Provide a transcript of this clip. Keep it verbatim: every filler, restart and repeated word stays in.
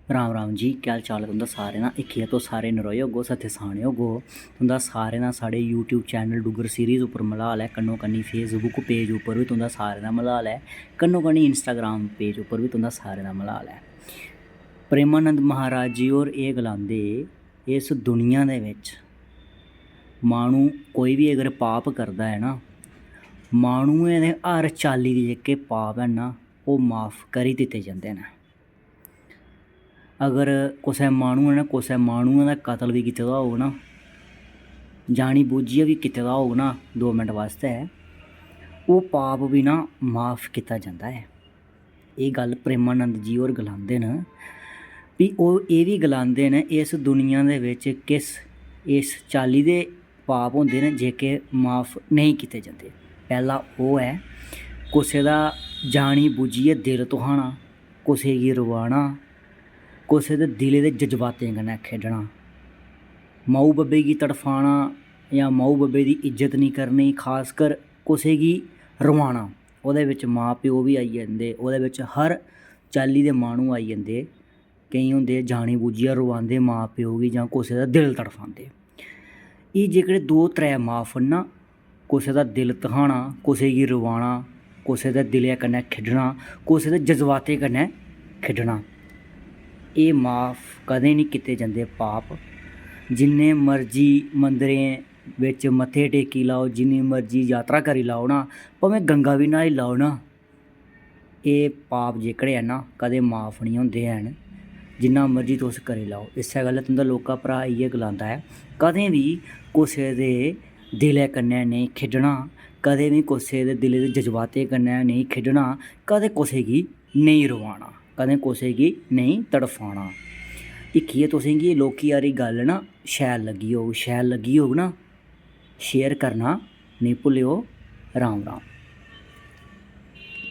राम राम जी, केह् हाल चाल ऐ तुं'दा सारें दा? इक्किया तुस सारे नरोए होगो, सत्य साने होगो। तुं'दा सारें दा साढ़े YouTube चैनल डुग्गर सीरीज उप्पर मलाल ऐ, कन्नो कन्नी Facebook पेज उप्पर बी तुं'दा सारें दा मलाल ऐ, कन्नो कन्नी Instagram पेज उप्पर बी तुं'दा सारें दा मलाल ऐ। प्रेमानंद महाराज जी होर एह् गलांदे, इस दुनिया दे बिच माह्नू कोई बी अगर पाप करदा ऐ ना, माह्नुएं दे हर चाल्ली दे जेह्के पाप हैन ना, ओह् माफ करी दित्ते जंदे न। अगर कुसै माह्नुऐ ने कुसै माह्नुऐ दा कत्ल बी कीते दा होग ना, जानी बूझियै बी कीते दा होग ना दो मिंट बास्तै, ओह् पाप बी ना माफ कीता जंदा ऐ। एह् गल्ल प्रेमानंद जी होर गलांदे न। फ्ही ओह् एह् बी गलांदे न, इस दुनिया दे बिच किस, इस चाल्ली दे पाप होंदे न जेह्के माफ नेईं कीते जंदे। पैह्ला ओह् ऐ, कुसै दा जानी बूझियै दिल धुखाना, कुसै गी रोआना, कुसै दे दिलै दे जज्बातें कन्नै खेढना, माऊ बब्बै गी तड़फाना जां माऊ बब्बै दी इज्जत निं करनी, खासकर कुसै गी रोआना, ओह्दे बिच मां प्यो बी आई जंदे, ओह्दे बिच हर चाल्ली दे माह्नू आई जंदे। केईं होंदे जानी बूझियै रोआंदे मां प्यो गी जां कुसै दा दिल तड़फांदे। एह् जेह्कड़े दो त्रै माफ न ना, कुसै दा दिल धुखाना, कुसै गी रोआना, कुसै दे दिलै कन्नै खेढना, कुसै दे जज्बातें कन्नै खेढना, एह् माफ कदें निं कीते जंदे पाप। जिन्ने मर्जी मंदरें बिच मत्थे टेकी लैओ, जिन्नी मर्जी यात्रा करी लैओ ना, भामें गंगा बी न्हाई लैओ ना, एह् पाप जेह्कड़े हैन ना, कदें माफ निं होंदे हैन, जिन्ना मर्जी तुस करी लैओ। इस्सै गल्ला तुं'दा लौह्का भ्राऽ इ'यै गलांदा ऐ, कदें बी कुसै दे दिलै कन्नै नेईं खेढना, कदें बी कुसै दे दिलै दे जज्बातें कन्नै नेईं खेढना, कदें कुसै गी नेईं रोआना, कदें कुसै गी नेईं तड़फाना। इक्कियै तुसें गी एह् लौह्की हारी गल्ल ना शैल लग्गी होग, शैल लग्गी होग ना, share करना नेईं भुल्लेओ। राम राम।